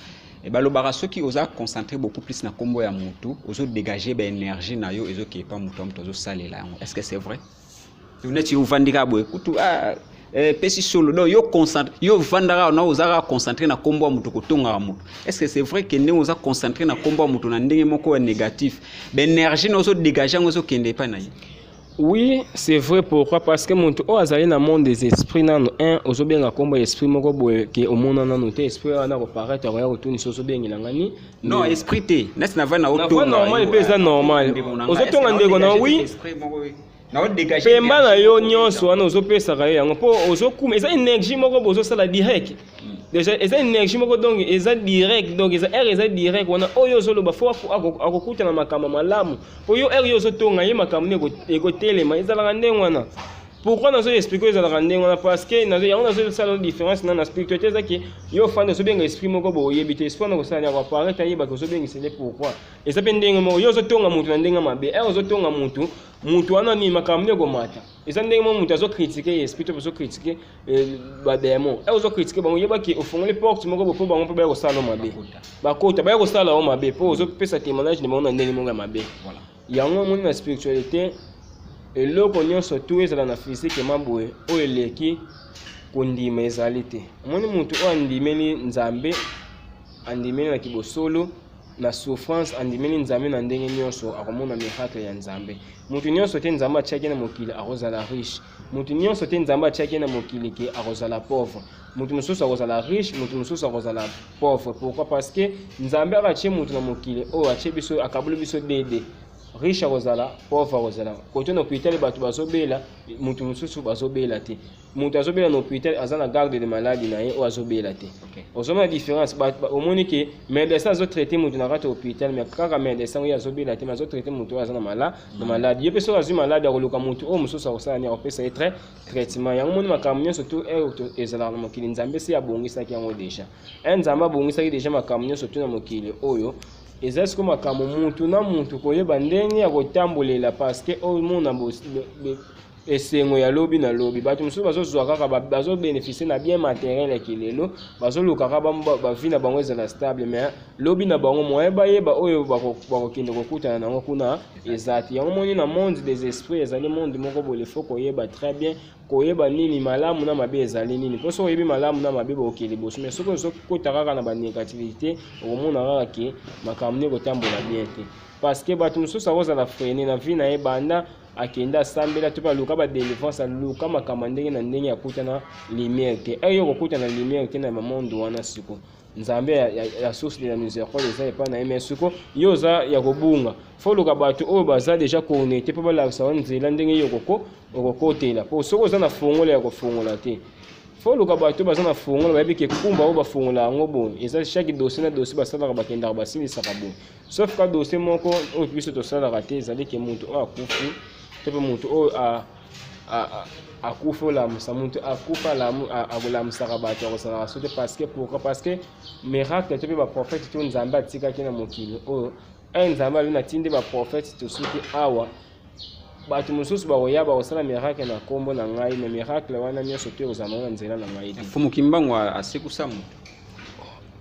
Balobaka soki oza concentré beaucoup plus na nkombo ya motu, ozodégage baénergie na yo, ezokee pa motu ya motu azosalela yango. Est ce que c'est vrai? Neti ovandi kaka boye kutu, ah, pesi solo, donc yo concentré, yo ovandaka na oza kaka concentré na nkombo ya motu, kotongaka motu. Est ce que c'est vrai ke ndenge oza concentré na nkombo ya motu na ndenge moko ya négatif, baénergie na ozodégage yango ezokende epai na ye? Oui, c'est vrai. Pourquoi? Parce que moto oyo azali na monde des esprits nano un ozobenga nkombo ya esprit moko boye ke omona nano te, esprit wana koparaître, akoya kotunisa: ozobengelanga ni? Non, esprit te, neti na vai na Na normal mpe eza normal, ozotonga ndeko na, oui, pemba na yo nyonso wana ozopesaka ye yango mpo ozokuma, eza énergie moko boye ozosala direct. Déjà eza énergie moko, donc eza direct, donc eza air, eza direct wana oyo ozoloba fo akokutana makambo malamu po yo aire yo ozotonga ye, makambo nde ekotelema. Ezalaka ndenge wana. Pourquoi nazo expliquer ezalaka ndenge wana? Parce que yango nazosala différence na spiritualité. Ezaki yo ofanda, ozobenga esprit moko boye, oyebi te esprit wana kosala nini, akoapparaître, ayebaka ozobengisele. Pourquoi? Eza mpe ndenge moko, yo ozotonga motu na ndenge mabe, ere ozotonga motu, motu wana nini, makambo nde ekomata. Eza ndenge moko moto azocritiquer esprit to azocritiquer badémon, ere ozocritiquer bango, oyebaki ofongoli porte moko bo mpo bango mpe baya kosala mabe, bakota, baya kosala yo mabe, mpo ozopesa témoignage na bango na ndenge moko ya mabe. Yango omoni na spiritualité, eloko nyonso tu ezala na physique ma boye oyo eleki kondima ezali te. Omoni motu oyo andimeli Nzambe, andimeli na kibosolo, na souffrance, andimeli Nzambe na ndenge nyonso, akomona miracle ya Nzambe. Motu nyonso te Nzambe atiaki na mokili akozala riche, motu nyonso te Nzambe atiaki na mokili ke akozala pauvre. Motu mosusu akozala riche, motu mosusu akozala pauvre. Pourquoi? Parce que Nzambe aka atie motu na mokili oyo, atie biso, akaboli biso dede, riche akozala, pauvre akozala. Kote na hôpital bato bazobela, motu mosusu bazobela te. Moto azobela na hôpital aza na garde de maladie na ye oyo azobela te. Ozomona différence? Omoni ke médecin azotraite moto na kati ya hôpital, mais kaka médecin oyo azobela te, mais azotraite moto oyo aza na maladie. Ye mpe soki azwi maladie, akoluka moto oyo mosusu akosala nini? Akopesa ye traitement. Yango moni makambo nyonso tu oyo ezalaka na mokili, Nzambe se abongisaki yango déjà. Un Nzambe abongisaki déjà makambo nyonso tu na mokili oyo. Eza siko makambo mutu na mutu koyeba ndenge ya kotambolela, parce que omona esengo ya lobi na lobi. Bato mosusu bazozwa kaka, bazobénéficie na bien matériel ya kilelo, bazoluka kaka bavie na bango ezala stable, mais lobi na bango, moyen bayeba oyo bakokende kokutana nango kuna eza te. Yango moni na monde des esprits ezali monde moko boye, faut koyeba très bien, koyeba nini malamu na mabe ezali nini, mpo soki oyebi malamu na mabe, bokokende liboso. Mais soki ozokota kaka na banégativité, okomona kaka ke makambo nde kotambola bien te, parce que bato mosusu akozala freiné na vie na ye banda akende asambela to mpe aluka badélivrance, aluka makambo ndenge na ndenge, akutana lumière te. Ere yo kokutana lumière te na bamonde wana, siko Nzambe ya source de la miséricorde eza epai na ye, mais siko yo oza ya kobunga. Fo luka bato oyo baza déjà connecté mpo balakisa yo nzela ndenge yo okokotela, mpo soki oza na fongola ya kofongola te, fo luka bato baza na fongola, bayebi ke kumba oyo bafongola yango boye. Eza chaque dossier na dossier basalaka, bakendaka basilisaka boye, sauf ka dossier moko oyo biso tosalaka te, ezali ke moto oyo akufi. To mpe moto oyo akufa olamusa moto akufa akolamusaka bato akosalaka so te. Parce que pourquoi? Parce que miracle to mpe baprophète to Nzambe atikaki na mokili oyo, un Nzambe alobi: "Natindi baprophète, tosuki awa. Bato mosusu bakoya, bakosala miracle na nkombo na ngai, mais miracle wana nyonso to ekozala nango na nzela na ngai te." Fumu Kimbangu asekusa moto?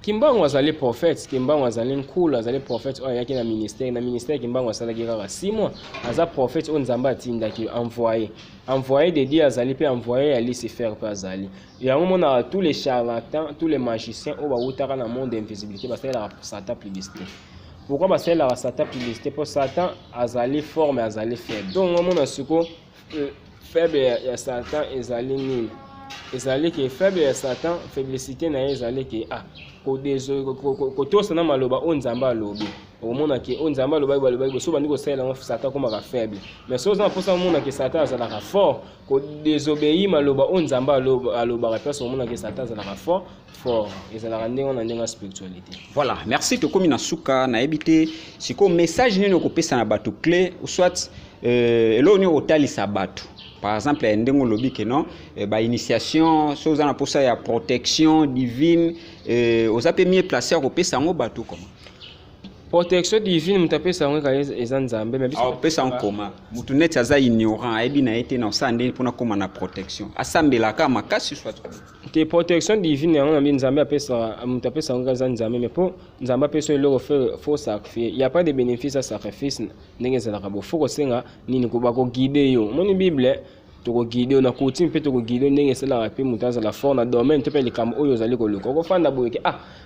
Kimbangu azali prophète, Kimbangu azali nkulu, azali prophète oyo ayaki na ministère. Na ministère, Kimbangu asalaki kaka 6 mois. Aza prophète oyo Nzambe atindaki, envoyé de Dieu. Azali mpe envoyé ya Lucifer mpe azali yango. Monaka tous les charlatans, tous les magiciens oyo bawutaka na monde invisibilité basalelaka Satan publicité. Pourquoi basalelaka Satan publicité? Mpo Satan azali fort, mais azali faible. Donc omona siko faible ya Satan ezali nini? Ezali ke faible ya Satan, faiblicité na ye ezali ke kotosa na maloba oyo Nzambe alobi. Okomona ke oyo Nzambe alobaki, balobaki boso bandi kosalela yango, Satan akomaka faible. Mais soki oza na mposa omona ke Satan azalaka fort, kodésobéir maloba oyo Nzambe alobaka place, omona ke Satan azalaka fort fort. Ezalaka ndenge wana, ndenge ya spiritualité. Voilà, merci. Tokomi na suka. Nayebi te sikoyo message nini okopesa na bato clé, ou soit eloko nini okotalisa bato. Par exemple, ndenge olobi ke non, bainitiation, so oza na mposa ya protection divine, oza mpe mieux placé ya kopesa yango bato comment? Protection divine, moto apesa yango kaka eza Nzambe, mais biso Opesa yango koma motu neti aza ignorant, ayebi na ye te na osala ndeni mpona kóma na protection, asambelaka makasi, soit? Te, protection divine yango na Nzambe apesaka, moto apesa yango kaka eza Nzambe. Mais mpo Nzambe apesa eloko, faut sacrifier. Y a pas de bénéfice à sacrifice. Ndenge ezalaka bo, faut kosenga nini? Bakoguide yo. Omoni Bible, tokoguide yo na coutume mpe tokoguide yo ndenge esalaka mpe moto azala fort na domaine to mpe likambo oyo ozali koluka. Okofanda boye ke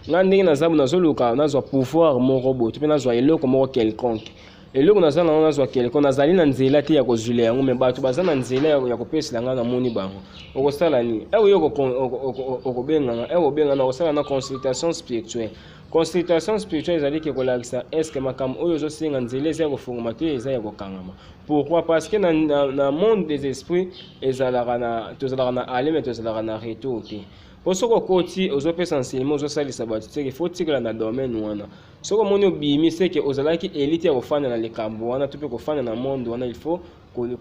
ngai ndenge naza, nazoluka nazwa pouvoir moko boye to mpe nazwa eloko moko quelconque. Eloko naza nango, nazwa quelconque, nazali na nzela te ya kozwila yango, mais bato baza na nzela ya kopesela ngai, namoni bango. Okosala nini? Ere yo okobenganga, ere obengana, okosala na consultation spirituelle. Consultation spirituelle ezali ke kolakisa est-ce makambo oyo ozosenga, nzela eza ya kofungama te, eza ya kokangama. Pourquoi? Parce que na monde des esprits ezalaka na, tozalaka na aller, mais tozalaka na retour te. Po soki okoti, ozopesa enseignement, ozosalisa bato, seke faut otikala na domaine wana. Soki omoni obimi, seke ozalaki élite ya kofanda na likambo wana to mpe kofanda na monde wana. Il faut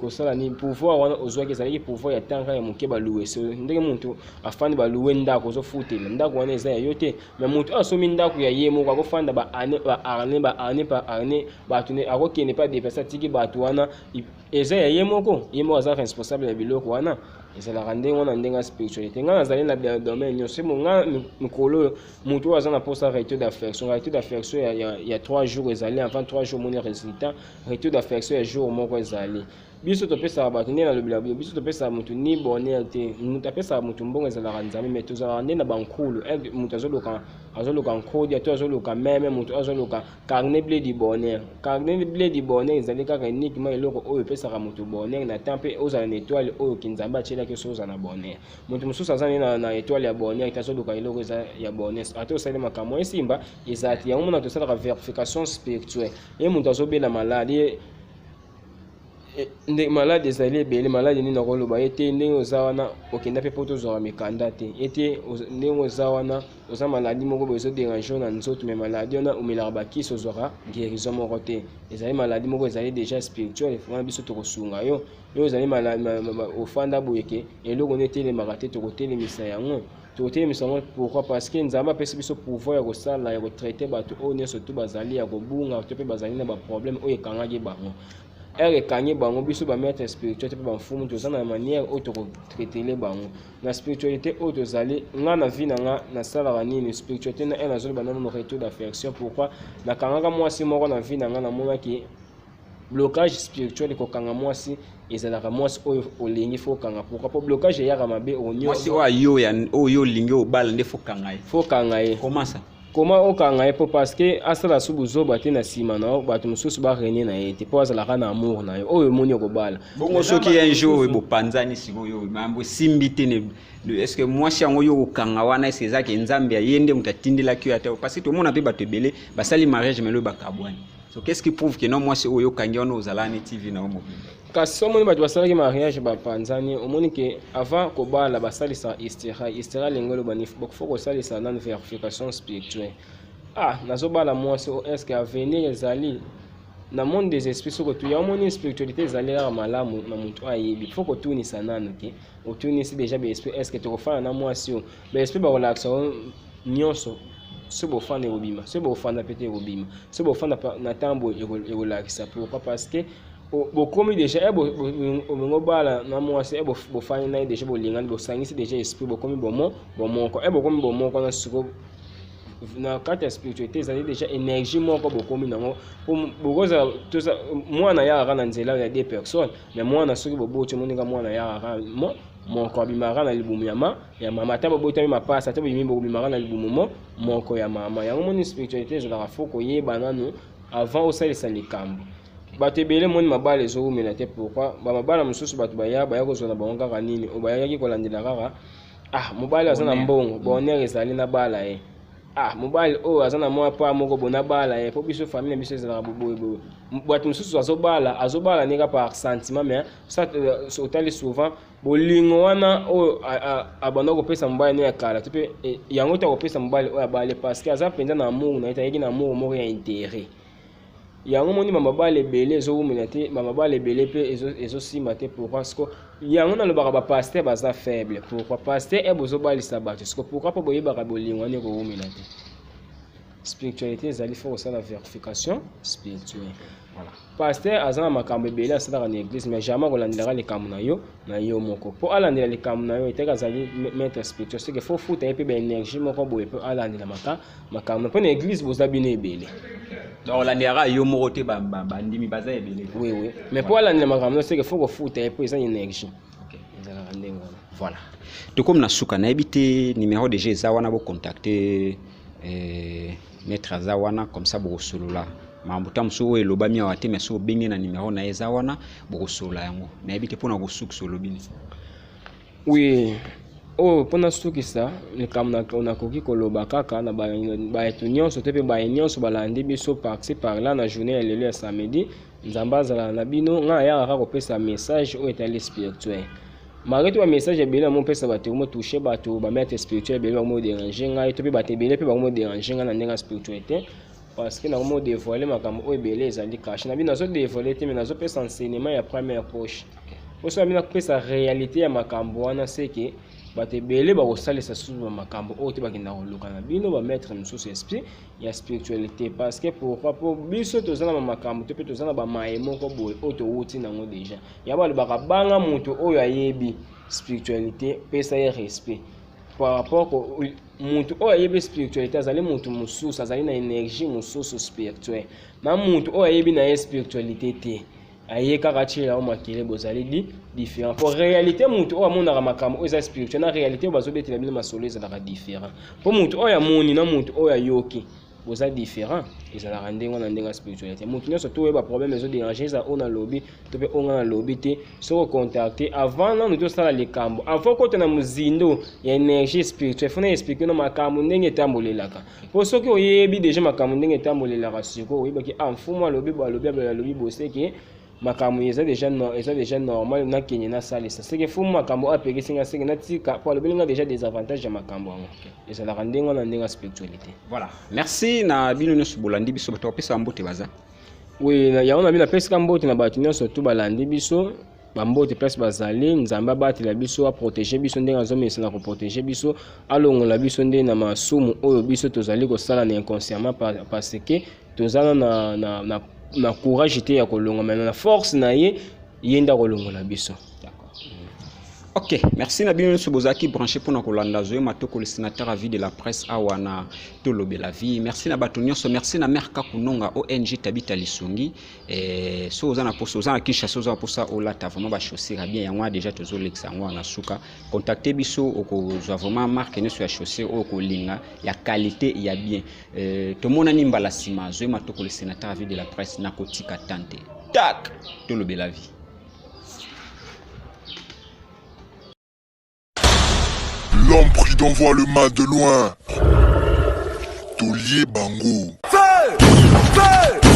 kosala nini? Pouvoir wana ozwaki ezalaki pouvoir ya ntango ya moke. Balouer so ndenge moto afandi, balouer ndako, ozofutela ndako wana, eza ya yo te. Mais moto oyo asomi ndako ya ye moko, akofanda baannée baannée baannée par année, bato akokende mpe adéplacer, atiki bato wana, eza ya ye moko. Ye moko aza responsable ya biloko wana. Ezalaka ndenge wana, ndenge ya spiritualité. Ngai nazali na domaine nyonso. Mo nga mikolo oyo, moto oyo aza na mposa retour d'affection, retour d'affection ya 3 jours ezali. Avant 3 jours omoni résultat. Retour d'affection ya jour moko ezali. Biso topesaka bato nde nalobela biso, topesaka motu ni bonheur te. Moto apesaka motu mbongo ezalaka Nzambe, mais tozalaka nde na bankulu. Moto azoluka nkodia to azoluka meme, moto azoluka carnet bleu du bonheur. Carnet bleu du bonheur ezali kaka uniquement eloko oyo epesaka moto bonheur na temps mpe ozala na étoile oyo ke Nzambe atielaki so ozala na bonheur. Moto mosusu aza nde na étoile ya bonheur te, azoluka eloko eza ya bonheur. Ate osali makambo esimba, eza te. Yango mona tosalaka vérification spirituelle. Ye moto azobela maladi nde maladi ezali ebele. Maladi nini nakoloba ye te? Ndenge oza wana, okenda mpe mpo tozwaka mikanda te. Ye te, ndenge oza wana, oza maladi moko boye ezodéranger yo na nzoto, mais maladi wana omelaka bakisi, ozwaka guérison moko te. Ezali maladi moko ezali déjà spirituel wana. Biso tokosunga yo. Yo ozali ofanda boye ke eloko nde etelemaka te, tokotelemisa yango, tokotelemisa yango. Pourquoi? Parce que Nzambe apesi biso pouvoir ya kosala, ya kotraiter bato oyo nyonso to bazali ya kobunga to mpe bazali na baproblème oyo ekangaki bango. Ere ekangi bango, biso bamaître spirituel to mpe bamfumu toza na manière oyo tokotraitele bango na spiritualité oyo tozali. Nga na vie na nga nasalaka nini? Spiritualité na ere nazoloba nano retour d'affection. Pourquoi nakangaka mwasi moko na vie na nga? Namonaki blocage spirituel. Kokanga mwasi ezalaka mwasi oyo olingi, faut okanga. Pourquoi? Po blocage eyaka mabe. Mwasi oyo oyo olingi obala nde faut kanga ye? Faut kanga ye. Comment ça? Koma okanga ye mpo parce que asala su buzoba te na nsima na yo, bato mosusu barenie na ye te, mpo azalaka na amour na yo oyo omoni okobala. Bongo soki un jour bopanzani sikoyo, mambo esimbi te, est ce que mwasi yango yo kokanga wana, est ce que ezaki Nzambe ye nde moto atindelaki yo ata? Parce que tomona mpe bato ebele basali mariage, melo bakabwani. So qu'est ce qui prouve que non, mwasi oyo okangi wana ozala neti vie na yo mobimba? Kasi omoni bato basalaki mariage, bapanzani. Omoni ke avant kobala basalisaka istira. Istira elingi oloba ni faut kosalisa nanu vérification spirituelle. Nazobala mwasi o, est ce que avenir ezali? Na monde des esprits, soki otu yango omoni spiritualité ezali kaka malamu na moto oyo ayebi, faut kotunisa nanu ke otunisi déjà ba esprit, est ce que tokofanda na mwasi oyo? Ba esprit bakolakisa yo nyonso. Soki bofanda ekobima, soki bofanda mpe te ekobima, soki bofanda na ntango boye ekolakisa. Pourquoi? Parce que bokomi déjà e bolingi obala na mwasi, e bofandi na ye déjà, bolingani, bosangisi déjà esprit, bokomi bomo bomoko, e bokomi bomoko na siko na kati ya spiritualité ezali déjà énergie moko bokomi nango. Bokozala mwana yakaka na nzela ya deux personnes, mais mwana soki boboti, omoninga mwana yakaka mo moko, abimaka na libumu ya ma ya mama. Ata bobotami mapasa, ata bobimi, bobimaka na libumu mo moko ya mama. Yango moni spiritualité ezalaka, faut koyeba nanu avant osalisa likambo. Bato ebele moni mabala ezowumela te. Pourquoi? Bamabala mosusu bato baya kozwa na bango kaka nini oyo bayaki kolandela kaka: ah, mobali aza na mbongo, bonheur ezali, na bala ye. Ah, mobali oyo aza na mwa pa moko bo, na bala ye, mpo biso famille na biso ezalaka boye boye. Bato mosusu azobala, azobala ndenge par sentiment, mais otali souvent bolingo wana oyo abanda kopesa mobali ne ya kala to mpe yango te akopesa mobali oyo abali, parce que aza mpenza na amour na ye te, ayeki na amour moko ya intérêt. Yango moni bamabala ebele ezowumela te, bamabala ebele mpe ezosimba te. Pourquoi? Siko yango nalobaka, bapasteur baza faible. Pourquoi? Pasteur e bozobalisa bato siko, pourquoi? Mpo boyebaka bolingo wana ekowumela te. Spiritualité ezali, faut kosala vérification spirituelle. Voilà. Pasteur aza na makambo ebele asalaka na église, mais jamais akolandelaka likambo na yo na yo moko. Mpo alandela likambo na yo eteka azali maître spirituel, c'est que faut futa ye mpe baénergie moko boye mpo alandela makambo, mpo na église boza bino ebele. Donc olandelaka yo moko te, bandimi baza ebele. Oui, mais mpo alandela makambo, c'est que faut kofuta ye mpo eza énergie. Ezalaka ndenge wana. Voilà, tokomi na suka. Nayebi te, numéro déjà eza wana, bocontacte maître aza wana, comme ça bokosolola makambo ta mosusu oyo elobami awa te. Mais soki obenge na numéro na ye eza wana, bokosolola yango. Nayebi te, mpona kosukisa, olobi nini? Oui, oyo mpona sukisa likambo, nakoki koloba kaka na bato nyonso te mpe baye nyonso balandi biso par-ci par-là na journée ya lelo ya samedi. Nzambe azala na bino. Ngai nayaka kaka kopesa message oyo etali spirituel, malgré to bamessage ebele namopesa bato ekotouche bato. Bamaître spirituel ebele bakomodérange ngai, to mpe bato ebele mpe bakomodérange ngai na ndenge ya spiritualité, parce que nakomodévoile makambo oyo ebele ezali caché na bino. Nazodévoile te, mais nazopesa enseignement ya première poche. Poso na bino nakopesa réalité ya makambo wana, seke bato ebele bakosalisa susu bamakambo oyo te, bakenda koluka na bino bamaître mosusu esprit ya spiritualité. Parce que pourquoi? Po biso toza na bamakambo te mpe toza na bamaye moko boye oyo towuti nango déjà. Ya balobaka, banga moto oyo ayebi spiritualité, pesa ye respect. Par rapport moto oyo ayebi spiritualité azali moto mosusu, azali na énergie mosusu spirituelle, na moto oyo ayebi na ye spiritualité te, aye kaka atiela yo makele, bozali di différent. Po réalité, moto oyo amonaka makambo oyo eza spirituel na réalité oyo bazobetela bino masolo ezalaka différent. Mpo moto oyo amoni na moto oyo ayoki boza différent. Ezalaka ndenge wana, ndenge ya spiritualité. Moto nyonso to oyeba problème ezodérange, eza oyo nalobi to mpe oyo nga nalobi te, soki ocontacte avant nanu tosala likambo, avant kota na mozindo ya énergie spirituelle, faut na explique na makambo ndenge etambolelaka. Mpo soki oyebi déjà makambo ndenge etambolelaka, sikoyo oyebaki: ah, mfumu alobi bo, alobi, alobi boseke makambo eza déjà no, eza déjà normal. Nakende nasalisa seke fumu makambo oyo apekisi nga, seke natika, mpo alobeli nga déjà désavantage ya makambo yango. Ezalaka ndenge wana, ndenge ya spiritualité. Voilà, merci na bino nyonso bolandi biso. Bato bapesa mbote baza? Oui, yango na bino napesika mbote na bato nyonso tu balandi biso. Bambote place bazali. Nzambe abatela biso, aprotege biso ndenge azomesa na koprotege biso, alongola biso nde na masumu oyo biso tozali kosala na inconsciemment, parce que toza na courage te ya kolonga, mais na force na ye, ye nde akolongola biso. Ok, merci na bino nyonso bozalaki branché mpona kolanda Zoe Matoko, le sénateur à vie de la presse, awa na Tolobela Vie. Merci na bato nyonso. Merci na mare Kakunonga, ONG Tabita Lisungi. So oza na posa, oza na Kinshasa, oza na posa olata vraiment bachaussure ya bien, yango wana déjà tozolekisa yango wana suka. Contacte biso, okozwa vraiment marque nyonso ya chaussure oyo kolinga, ya qualité, ya bien. Tomonani mbala nsima. Zoe Matoko, le sénateur à vie de la presse, nakotika tante tak. Tolobela Vie. L'homme prudent voit le mal de loin. Taulier Bango. Feu! Feu!